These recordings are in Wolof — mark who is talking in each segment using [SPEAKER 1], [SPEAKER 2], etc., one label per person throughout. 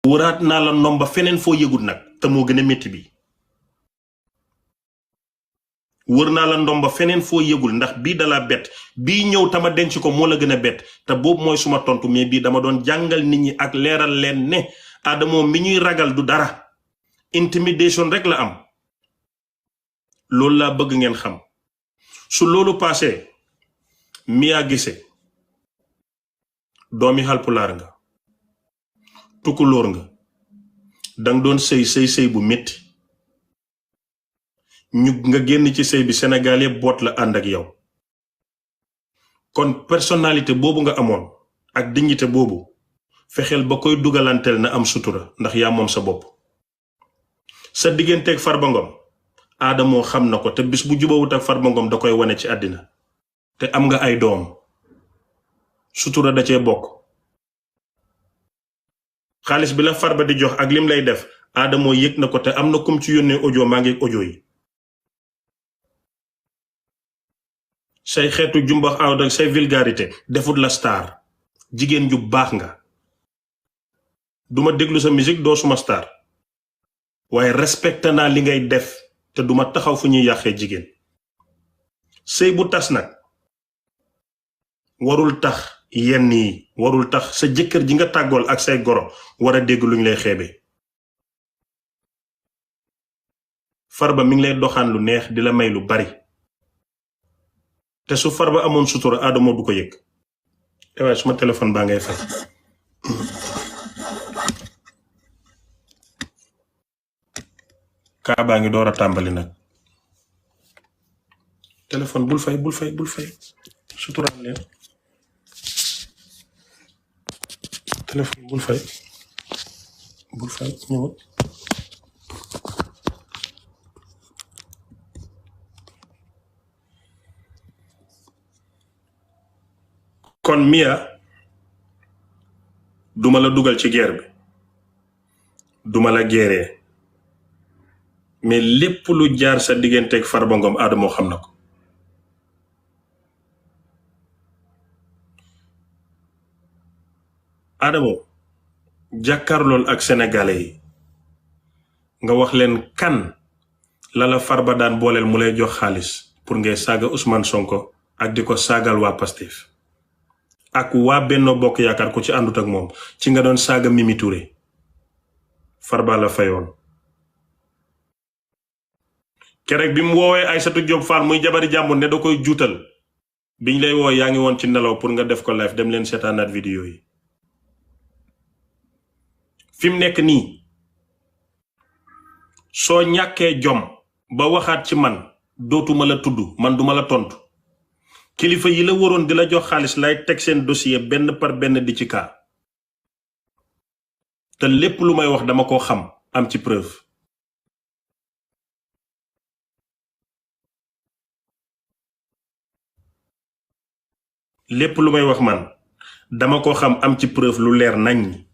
[SPEAKER 1] wëraat naa la ndomba feneen foo yëgut nag te moo gën a métti bi wër naa la ndomba feneen foo yëgul ndax bii dala bett bii ñëw tama denc ko moo la gën a bett te boobu mooy suma tontu mais bii dama doon jàngal nit ñi ak leeral leen ne Adamo mi ñuy ragal du dara intimidation rek la am loolu laa bëgg ngeen xam su loolu passé Mia Guissé doomi Halpulaar nga tukulóor nga dang doon sëy bu métti ñu nga génn ci sëy bi Sénégal yëpp boot la ànd ak yow kon personnalité boobu nga amoon ak dignité boobu fexeel ba koy dugalanteel na am sutura ndax yaa moom sa bopp sa digganteeg Farba Ngom Adamo xam na ko te bis bu jubawut ak Farba Ngom da koy wane ci àddina te am nga ay doom sutura da cee bokk xaalis bi la Farba di jox ak lim lay def Adamo yëg na ko te am na kum ci yónnee audio maa ngi audio yi say xeetu jumbax aw ak say vulgarité defut la star jigéen ju baax nga duma déglu sa musique doo suma star waaye respecté naa li ngay def te duma taxaw fu ñuy yàqee jigéen sëy bu tas nag warul tax yenn yi warul tax sa jëkkër ji nga tàggool ak say goro war a dégg luñ lay xeebe Farba mi ngi lay doxaan lu neex di la may lu bari te su Farba amoon sutura Adamo du ko yëg te waaye suma téléphone baa ngay fay kaa baa ngi door a tàmbali nag téléphone bul fay suturaal leen téléphone bul fay ñëwut kon Mia duma la dugal ci guerre bi duma la guerree mais lépp lu jaar sa digganteeg Farba Ngom Adamo xam na ko Adamo jàkkaarlool ak sénégalais yi nga wax leen kan la Farba daan booleel mu lay jox xaalis pour ngay saaga Ousmane Sonko ak di ko saagal waa Pastef ak waa Benno Bokk Yaakaar ko ci àndut ak moom ci nga doon saaga Mimi Touré Farba la fayoon kerek bi mu woowee Aïssatou Diop Fall muy jabari jàmbur ne da koy juutal biñ lay woo yaa ngi woon ci nelaw pour nga def ko live dem leen seetaanaat vidéo yi fi mu nekk nii soo ñàkkee jom ba waxaat ci man dootuma la tudd man duma la tontu kilifa yi la waroon di la jox xaalis lay teg seen dossier benn par benn di ci kaa te lépp lu may wax dama ko xam am ci preuve lépp lu may wax man dama ko xam am ci preuve lu leer nañ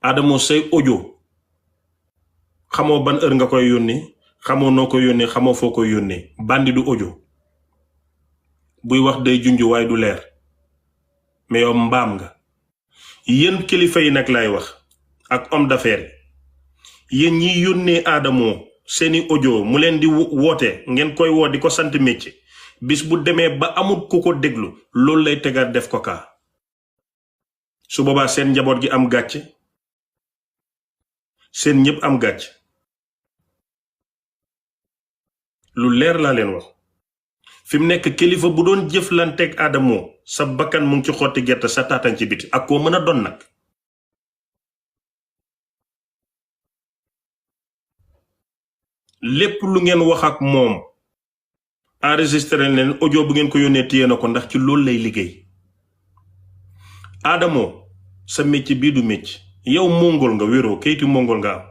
[SPEAKER 1] Adamo say audio xamoo ban heure nga koy yónnee xamoo noo koy yónnee xamoo foo koy yónnee bandi du audio buy wax day junj waaye du leer mais yow mbaam nga yéen kilifa yi nag lay wax ak homme d'affaires yéen ñi yónnee Adamo seeni audio mu leen di woote ngeen koy woo di ko sant métier bis bu demee ba amul ku ko déglu loolu lay tegaat def ko kaa su boobaa seen njaboot gi am gàcce seen ñëpp am gàcc lu leer laa leen wax fi mu nekk kilifa bu doon jëflanteeg Adamo sa bakkan mu ngi ci xotti gerte sa taatan ci biti ak koo mën a doon nag lépp lu ngeen wax ak moom enregistré leen audio bu ngeen ko yónnee téye na ko ndax ci loolu lay liggéey Adamo sa métier bii du métier yow mongol nga wéroo kayiti mongol nga am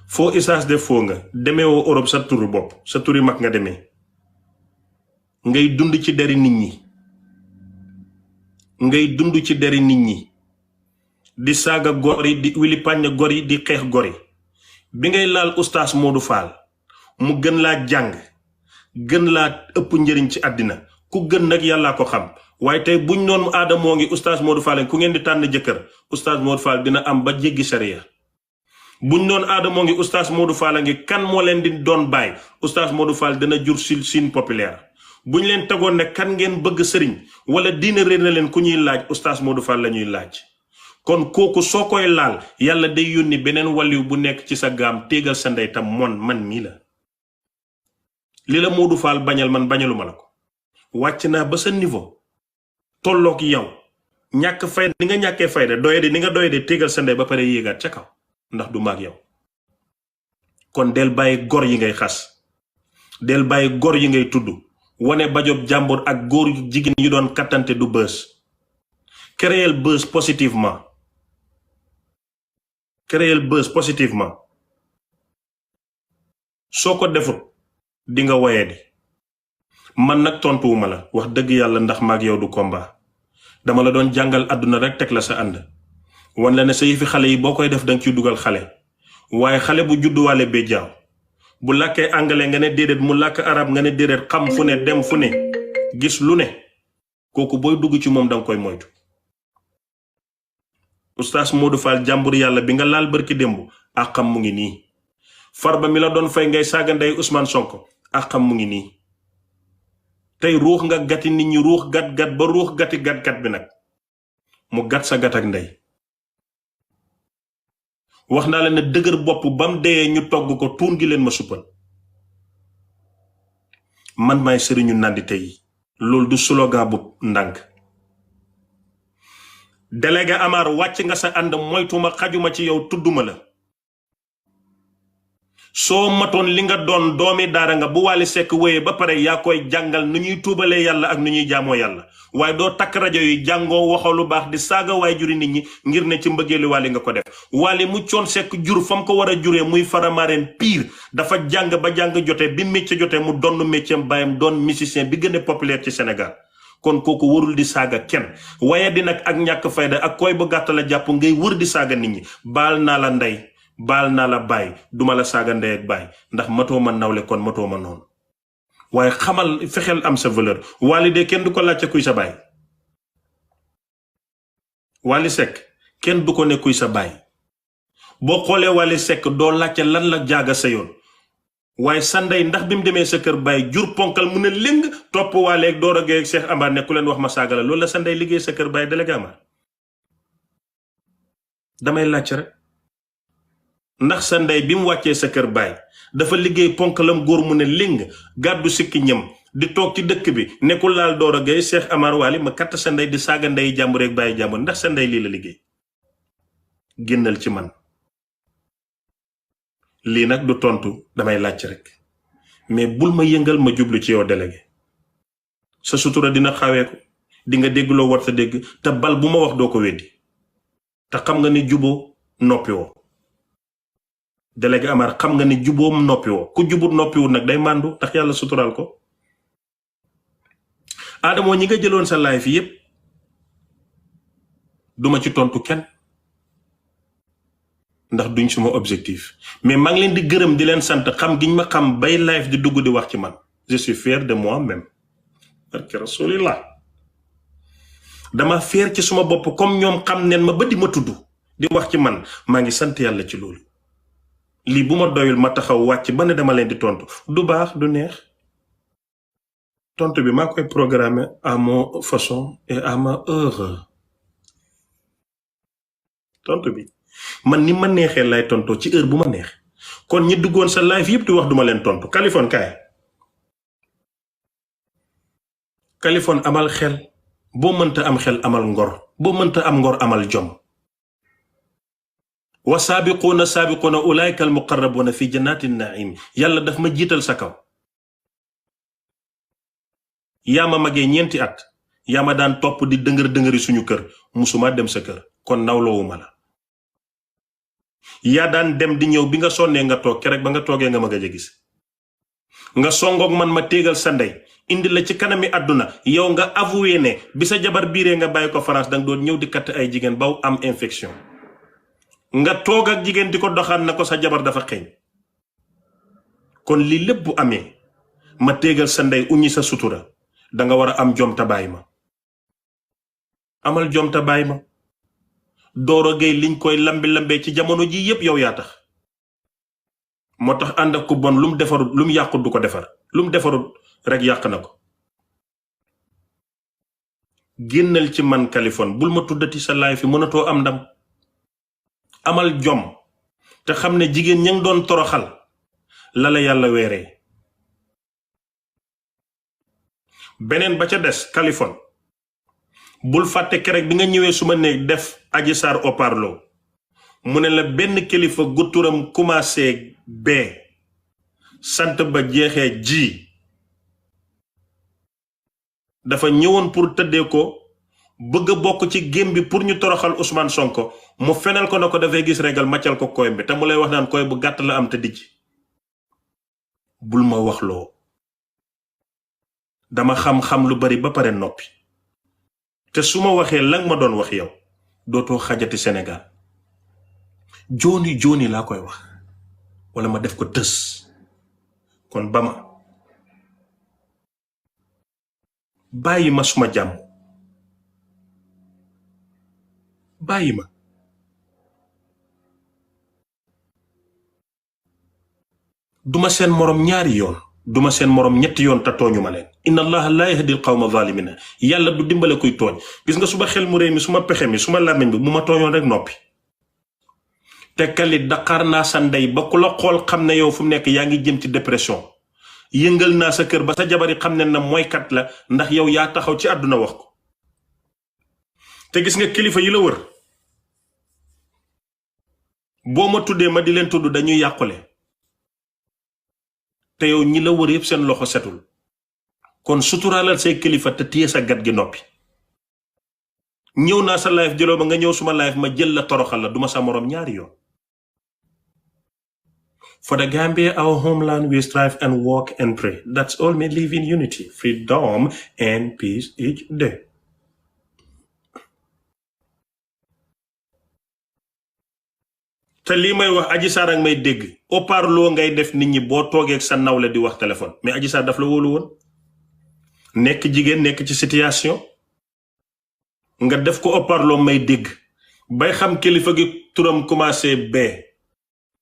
[SPEAKER 1] foo isaas def foo nga demee woo Europe sa turu bopp sa turi mag nga demee ngay dund ci deri nit ñi di saaga gor yi di wili pàññ gor yi di xeex gor yi bi ngay laal ustaas Modou Fall mu gën laa jàng gën laa ëpp njëriñ ci àddina ku gën nag yàllaa ko xam waaye tey buñ noonu aada moo ngi oustaz Modou Fall ku ngeen di tànn jëkkër oustaz Modou Fall dina am ba jéggi sariya buñ noonu aada moo ngi oustaz Modou Fall ngi kan moo leen di doon bàyyi oustaz Modou Fall dina jur sin populaire buñ leen tegoon ne kan ngeen bëgg sëriñ wala diina réer na leen ku ñuy laaj oustaz Modou Fall la ñuy laaj kon kooku soo koy laal yàlla day yónni beneen waliw bu nekk ci sa gaam téegal sa ndey tam man mii la li la Modou Fall bañal man bañaluma la ko wàcc naa ba sa niveau tolloog yow ñàkk fayda ni nga ñàkkee fayda doye di ni nga doye di téegal sa ndey ba pare yéegaat ca kaw ndax du maag yow kon del bàyyi gor yi ngay xas del bàyyi gor yi ngay tudd wane bajob jàmbur ak góor jigéen yu doon kattante du bës créer bës positivement soo ko defut di nga woye di man nag tontuwuma la wax dëgg yàlla ndax maag yow du combat dama la doon jàngal àdduna rek teg la sa ànd wan la ne sa yëfi xale yi boo koy def danga ciy dugal xale waaye xale bu judduwaale bee jaaw bu làkkee anglais nga ne déedéet mu làkk arab nga ne déedéet xam fu ne dem fu ne gis lu ne kooku booy dugg ci moom danga koy moytu oustaz Modou Fall jàmbur yàlla bi nga laal bërki démb ak xam mu ngi nii Farba mi la doon fay ngay saaga ndey Ousmane Sonko ak xam mu ngi nii tey ruux nga gati nit ñi ruux gat ba ruux gati gat bi nag mu gat sa gat ak ndey wax naa la ne dëgër bopp bam deyee ñu togg ko tuun gi leen ma suppal man maay sëriñu nandite yi loolu du slogan bu ndànk délégué Amar wàcc nga sa ànd moytuma xajuma ci yow tudduma la soo matoon li nga doon doomi daara nga bu Wally Seck wéyee ba pare yaa koy jàngal nu ñuy tuubalee yàlla ak nu ñuy jaamoo yàlla waaye doo takk rajo yi jàngoo waxoo lu baax di saaga waay juri nit ñi ngir ne ci mbëggeelu Wally nga ko def Wally mu coon Seck jur fa mu ko war a juree muy faramareen pire dafa jàng ba jàng jotee bi métier jotee mu donn métier bàyyam doon musicien bi gën a populaire ci Sénégal kon kooku warul di saaga kenn waaye di nag ak ñàkk fayda ak koy bu gàtt la jàpp ngay wër di saaga nit ñi baal naa la ndey baal naa la baay duma la saaga ndey ak baay ndax matoo ma nawle kon matoo ma noonu waaye xamal fexeel am sa valeur Wally de kenn du ko laajte kuy sa baay Wally Seck kenn du ko ne kuy sa baay boo xoolee Wally Seck doo laajte lan la jaaga sa yoon waaye sa ndey ndax bi mu demee sa kër baay jur ponkal mu ne léng topp Wally ak Doro Gueye ak Cheikh Amar ne ku leen wax ma saaga la loolu la sa ndey liggéey sa kër baay délégué Amar damay laajte rek ndax sa ndey bi mu wàccee sa kër baay dafa liggéey ponkalam góor mu ne léng gàddu sikki ñam di toog ci dëkk bi nekkul laal Doro Gueye Cheikh Amar Wally ma katt sa ndey di saaga ndey jàmbur rek bàyyi jàmbur ndax sa ndey lii la liggéey génnal ci man lii nag du tontu damay laaj rek mais bul ma yëngal ma jublu ci yow délégué sa sutura dina xawee ko di nga dégg loo war sa dégg te bal bu ma wax doo ko weddi te xam nga ni juboo noppi woo délégué Amar xam nga ni juboom noppi woo ku jubut noppiwul nag day màndu tax yàlla suturaal ko Adamo ñi nga jëloon sa live fi yépp duma ci tontu kenn ndax duñ suma objectif mais maa ngi leen di gërëm di leen sant xam giñ ma xam bay live di dugg di wax ci man je suis fier de moi-même barke rasulillah dama fier ci suma bopp comme ñoom xam neen ma ba di ma tudd di wax ci man maa ngi sant yàlla ci loolu lii bu ma doyul ma taxaw wàcc ba ne dama leen di tontu du baax du neex tontu bi maa koy programmer à mon façon et à ma heure tontu bi man ni ma neexee lay tontoo ci heure bu ma neex kon ñi duggoon sa live yëpp di wax duma leen tontu Kaliphone kaay Kaliphone amal xel boo mënta am xel amal ngor boo mënta am ngor amal jom wa saabiquuna ulaayka al muqarrabuuna fi jannaati naim yàlla daf ma jiital sa kaw yaa ma magee ñeenti at yaa ma daan topp di dëngëri suñu kër musuma dem sa kër kon nawloowuma la yaa daan dem di ñëw bi nga sonnee nga toog kerek ba nga toogee nga ma gëj a gis nga songoog man ma téegal sa ndey indi la ci kanami àdduna yow nga avoué ne bi sa jabar biiree nga bàyyi ko France danga doon ñëw di katt ay jigéen baw am infection nga toog ak jigéen di ko doxaan na ko sa jabar dafa xeeñ kon lii lépp bu amee ma téegal sa ndey uñi sa sutura danga war a am jom ta bàyyi ma. amal jom ta bàyyi ma. Doro Gueye liñ koy lambi-lambee ci jamono ji yépp yow yaa tax. moo tax ànd ak ku bon lu mu defarut lu mu yàqut du ko defar lu mu defarut rek yàq na ko. génnal ci man Kaliphone bul ma tuddati sa live fi mënatoo am ndam. amal jom te xam ne jigéen ña ngi doon toroxal la la yàlla weeree. beneen ba ca des Kaliphone bul fàtte kerek bi nga ñëwee suma néeg def Adji Sarr haut-parleur mu ne la benn kilifa gutturam commencé bee sant ba jeexee ji dafa ñëwoon pour tëddee ko bëgg a bokk ci gém bi pour ñu toroxal Ousmane Sonko mu fenal ko na ko dafay gis régal màccal ko koy bi te mu lay wax naan koy bu gàtt la am te dijj. bul ma wax loo dama xam-xam lu bari ba pare noppi te su ma waxee lan ma doon wax yow dootoo xajati Sénégal jooni laa koy wax wala ma def ko tës. kon ba ma bàyyi ma suma jàmm bàyyi ma. duma seen morom ñaari yoon duma seen morom ñetti yoon te tooñu ma leen. inna allaha la yahdi al qawma zalimina yàlla du dimbale kuy tooñ. gis nga suma xel mu réy mi suma pexe mi suma làmmiñ bi mu ma tooñoon rek noppi. te kalit daqaar naa sa ndey ba ku la xool xam ne yow fu mu nekk yaa ngi jëm ci dépression. yëngal naa sa kër ba sa jabari xam ne na mooykat la ndax yow yaa taxaw ci àdduna wax ko. te gis nga kilifa yi la wër boo ma tuddee ma di leen tudd dañuy yàqule. te yow ñi la wër yëpp seen loxo setul. kon suturaalal say kilifa te téye sa gat gi noppi. ñëw naa sa live jëloo ba nga ñëw suma live ma jël la toroxal la duma sa moroom ñaari yoon. For the Gambia, our homeland, we strive and walk and pray. That's all may live in unity, freedom and peace each day. te lii may wax Adji Sarr ak may dégg haut-parleur ngay def nit ñi boo toogee ak sa nawle di wax téléphone mais Adji Sarr daf la wóolu woon. nekk jigéen nekk ci situation nga def ko haut-parleur may dégg bay xam kilifa gi turam commencé bee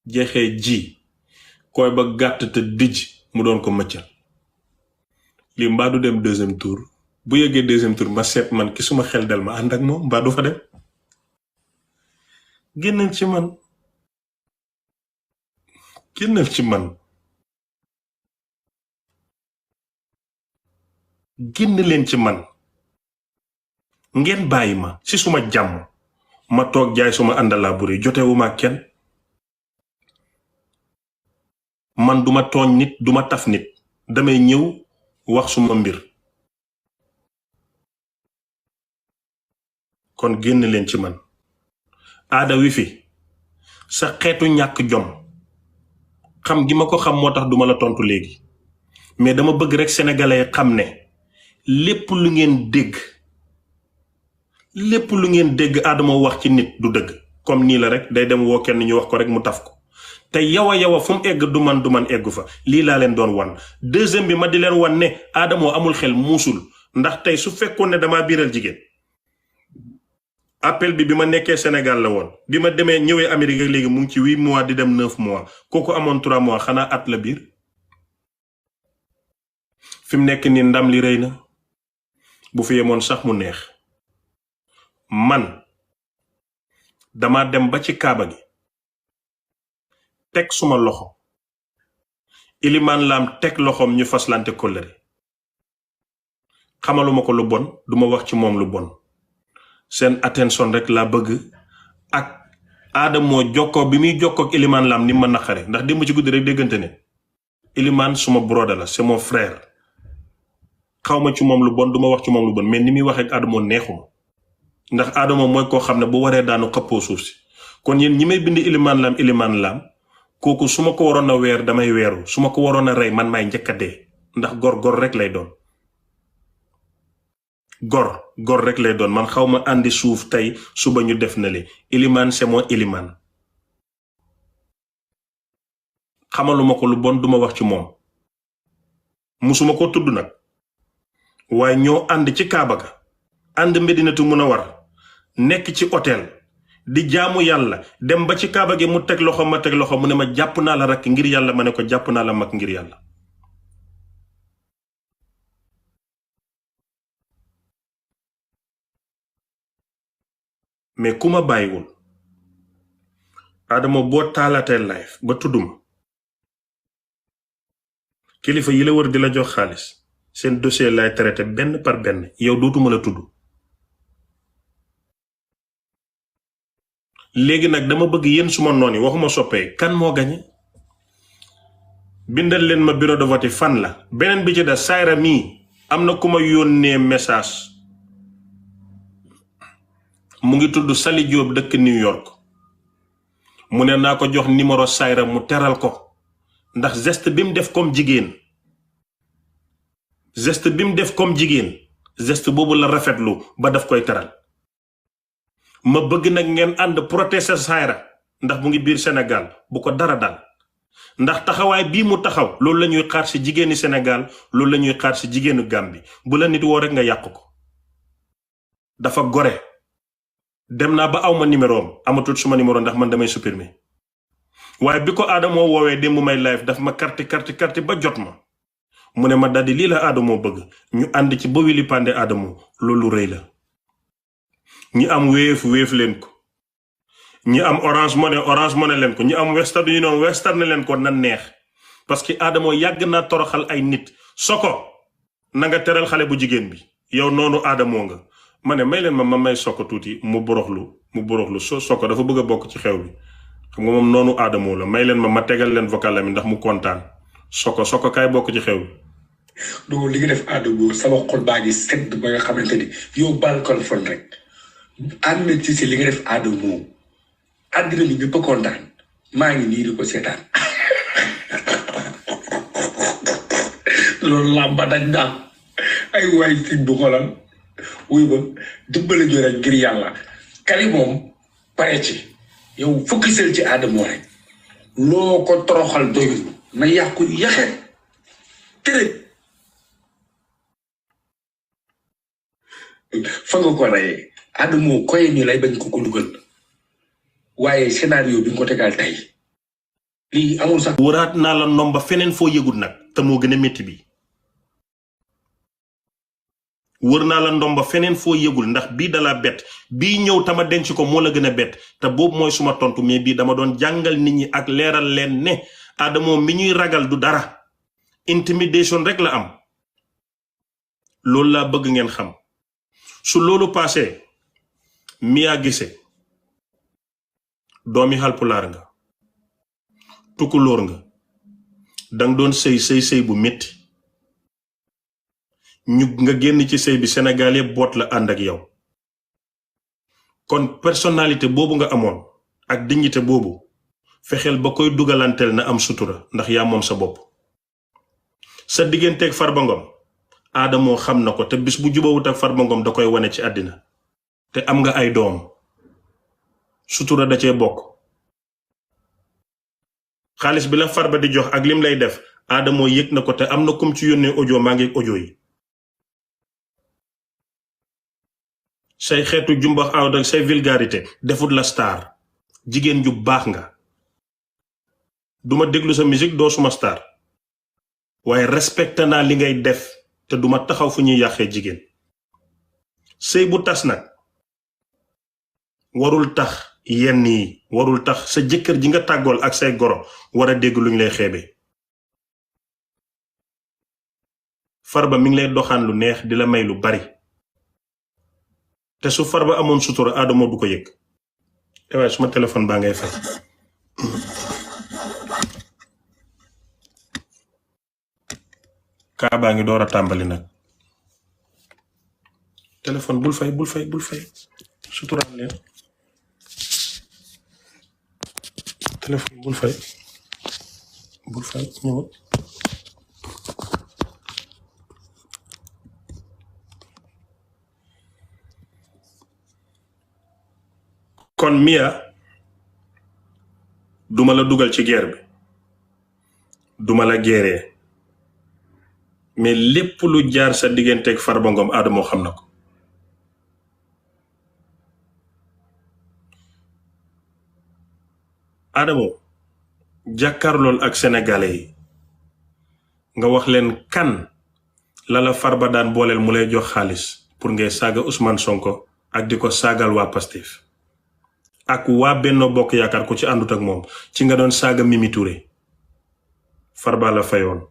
[SPEAKER 1] jeexee ji koy ba gàtt te dijj mu doon ko mëccal. lii mbaa du dem deuxième tour bu yëgee deuxième tour ma seet man ki suma xel del ma ànd ak moom mbaa du fa dem. génnal ci man génnal ci man génn leen ci man ngeen bàyyi ma ci suma jàmm ma toog jaay suma àndalaa buri jotewuma kenn. man duma tooñ nit duma taf nit damay ñëw wax suma mbir. kon génn leen ci man. aada wi fi sa xeetu ñàkk jom xam gi ma ko xam moo tax duma la tontu léegi mais dama bëgg rek sénégalais xam ne lépp lu ngeen dégg Adama wax ci nit du dëgg. comme nii la rek day dem woo kenn ñu wax ko rek mu taf ko te yawa fu mu egg du man eggu fa. lii laa leen doon wan. deuxième bi ma di leen wan ne Adama amul xel muusul ndax tey su fekkoon ne damaa biiral jigéen appel bi ma nekkee Sénégal la woon bi ma demee ñëwee Amérique ak léegi mu ngi ci 8 mois di dem 9 mois kooku amoon 3 mois xanaa at la biir. fi mu nekk nii ndam li rëy na bu fi yemoon sax mu neex. man dama dem ba ci kaaba gi teg suma loxo ilimaan laam teg loxoom ñu faslante kóllëre xamaluma ko lu bon duma wax ci moom lu bon. seen attention rek laa bëgg ak Adamo jokkoo bi muy jokkoo ak ilimaan laam ni ma naqare ndax démb ci guddi rek déggante ne ilimaan suma broda la c'est mon frère. xawma ci moom lu bon duma wax ci moom lu bon mais ni muy waxee ak Adamo neexuma ndax Adamo mooy koo xam ne bu waree daanu xëppoo suuf si. kon yéen ñi may bind ilimaan laam kooku su ma ko waroon a weer damay weeru su ma ko waroon a rey man maay njëkk a dee ndax gor rek lay doon. gor rek lay doon man xaw ma àndi suuf tey suba ñu def na li ilimaan c'est mon ilimaan. xamaluma ko lu bon duma wax ci moom musuma ko tudd nag waaye ñoo ànd ci Kaaba ga ànd Medinatu Munawwar nekk ci hôtel di jaamu yàlla dem ba ci Kaaba gi mu teg loxo ma teg loxo mu ne ma jàpp naa la rakk ngir yàlla ma ne ko jàpp naa la mag ngir yàlla. mais ku ma bàyyiwul Adama boo taalatee live ba tudduma kilifa yi la wër di la jox xaalis seen dossier lay traité benn par benn yow dootuma la tudd. léegi nag dama bëgg yéen suma noon yi waxuma soppee kan moo gañe bindal leen ma bureau de vote yi fan la. beneen bi ci des Sayra mii am na ku ma yónnee message mu ngi tudd Sali Diop dëkk New York mu ne naa ko jox numéro Sayra mu teral ko ndax geste bi mu def comme jigéen geste boobu la rafetlu ba daf koy teral. ma bëgg nag ngeen ànd protéger Sayra ndax mu ngi biir Sénégal bu ko dara dal ndax taxawaay bii mu taxaw loolu la ñuy xaar ci jigéeni Sénégal loolu la ñuy xaar ci jigéenu Gambie bu la nit woo rek nga yàq ko. dafa gore dem naa ba awma numéro am amatul suma numéro ndax man damay supprimer waaye bi ko Adamo woowee démb may live daf ma karti ba jot ma mu ne ma daldi lii la Adamo bëgg ñu ànd ci ba wili pande Adamo loolu rëy la. ñi am wéef leen ko ñi am orange money leen ko ñi am western union western leen ko na neex parce que Adamo yàgg naa toroxal ay nit Soko na nga teral xale bu jigéen bi yow noonu Adamo nga ma ne may leen ma may Soko tuuti mu boroxlu Soko dafa bëgg a bokk ci xew bi xam nga moom noonu Adamo la may leen ma tegal leen vocal mi ndax mu kontaan Soko kaay bokk ci xew bi.
[SPEAKER 2] donc li nga def Adamo sama xol baa ngi sedd ba nga xamante ni yow baal kon fon rek ànd na ci si li nga def Adamo àddina bi ñëpp a kontaan maa ngi nii di ko seetaan loolu làmba dañ daal ay waay si bu xoolal wuy ba dimbale jo rek ngir yàlla kali moom pare ci yow focusel ci Adamo rek loo ko toroxal doyul na yàqu yaxet tërëj fa nga ko reyee Adamo koy ni lay bañ ko dugal waaye scénario bi nga ko tegal tey lii amul sax.
[SPEAKER 1] waraat naa la nomba feneen foo yëgul nag te moo gën a métti bi wër naa la ndomba feneen foo yëgul ndax bii dala bett bii ñëw tama denc ko moo la gën a bett te boobu mooy suma tontu mais bii dama doon jàngal nit ñi ak leeral leen ne Adamo mi ñuy ragal du dara intimidation rek la am loolu laa bëgg ngeen xam su loolu passé Mia Guissé doomi Halpulaar nga tukulóor danga doon sëy bu metti nga génn ci sëy bi Sénégal yëpp boot la ànd ak yow kon personnalité boobu nga amoon ak dignité boobu fexeel ba koy dugalanteel na am sutura ndax yaa moom sa bopp sa digganteeg Farba Ngom Adamo xam na ko te bis bu jubawut ak Farba Ngom da koy wane ci àddina te am nga ay doom sutura da cee bokk xaalis bi la Farba di jox ak lim lay def Adamo yëg na ko te am na kum ci yónnee audio maa ngi audio yi say xeetu jumbax aw ak say vulgarité defut la star jigéen ju baax nga duma déglu sa musique doo suma star waaye respecté naa li ngay def te duma taxaw fu ñuy yàqee jigéen sëy bu tas nag warul tax yenn yi warul tax sa jëkkër ji nga tàggool ak say goro war a dégg luñ lay xeebe Farba mi ngi lay doxaan lu neex di la may lu bari te su Farba amoon sutura Adamo du ko yëg te waaye suma téléphone baa ngay fay kaa baa ngi door a tàmbali nag téléphone bul fay suturaal leen téléphone bul fay ñëwal kon Mia duma la dugal ci guerre bi duma la guerree mais lépp lu jaar sa digganteeg Farba Ngom Adamo xam na ko. Adamo jàkkaarlool ak sénégalais yi nga wax leen kan la Farba daan booleel mu lay jox xaalis pour ngay saaga Ousmane Sonko ak di ko saagal waa Pastef ak waa Benno Bokk Yaakaar ku ci àndut ak moom ci nga doon saaga Mimi Touré Farba la fayoon.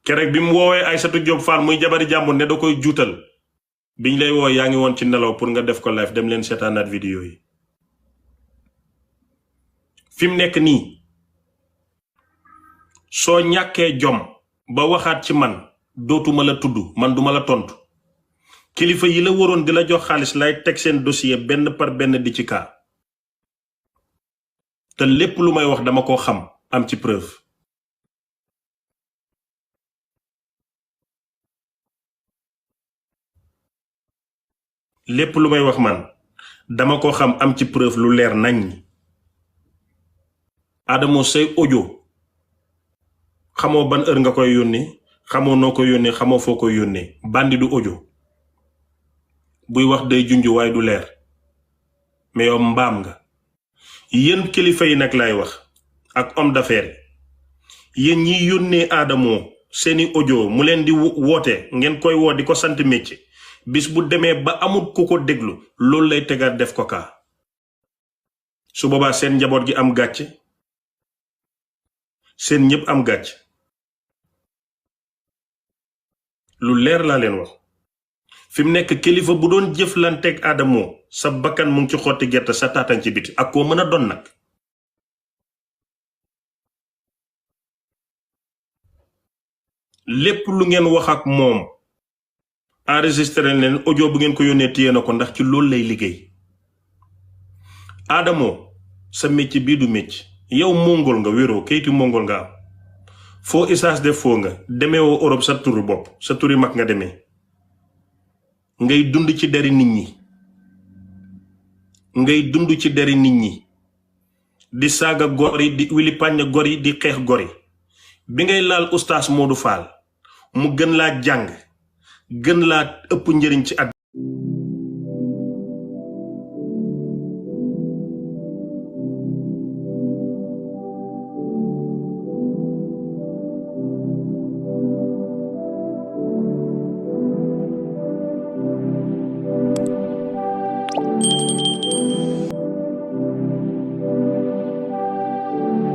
[SPEAKER 1] Kerek bi mu woowee Aïssatou Diop Fall muy jabari jàmbur ne da koy juutal biñ lay woo yaa ngi woon ci nelaw pour nga def ko live dem leen seetaanaat vidéo yi. fi mu nekk nii soo ñàkkee jom ba waxaat ci man dootuma la tudd man duma la tontu kilifa yi la waroon di la jox xaalis lay teg seen dossier benn par benn di ci kaa te lépp lu may wax dama ko xam am ci preuve. lépp lu may wax man dama ko xam am ci preuve lu leer nañ. Adamo say audio xamoo ban heure nga koy yónnee xamoo noo koy yónnee xamoo foo koy yónnee bandi du audio buy wax day junj waaye du leer mais yow mbaam nga. yéen kilifa yi nag lay wax ak homme d'affaires yéen ñi yónnee Adamo seeni audio mu leen di woote ngeen koy woo di ko sant métier bis bu demee ba amul ku ko déglu loolu lay tegaat def ko kaa su boobaa seen njaboot gi am gàcce seen ñëpp am gàcc. lu leer laa leen wax fi mu nekk kilifa bu doon jëflanteeg Adamo sa bakkan mu ngi ci xotti gerte sa taatan ci biti ak koo mën a doon nag. lépp lu ngeen wax ak moom enregistré leen audio bu ngeen ko yónnee téye na ko ndax ci loolu lay liggéey. Adamo sa métier bii du métier yow mongol nga wéroo kayiti mongol nga am foo isaas def foo nga demeewoo Europe sa turu bopp sa turi mag nga demee ngay dund ci deri nit ñi di saaga gor yi di wili pàññ gor yi di xeex gor yi bi ngay laal ustaas Modou Fall mu gën laa jàng gën laa ëpp njëriñ ci at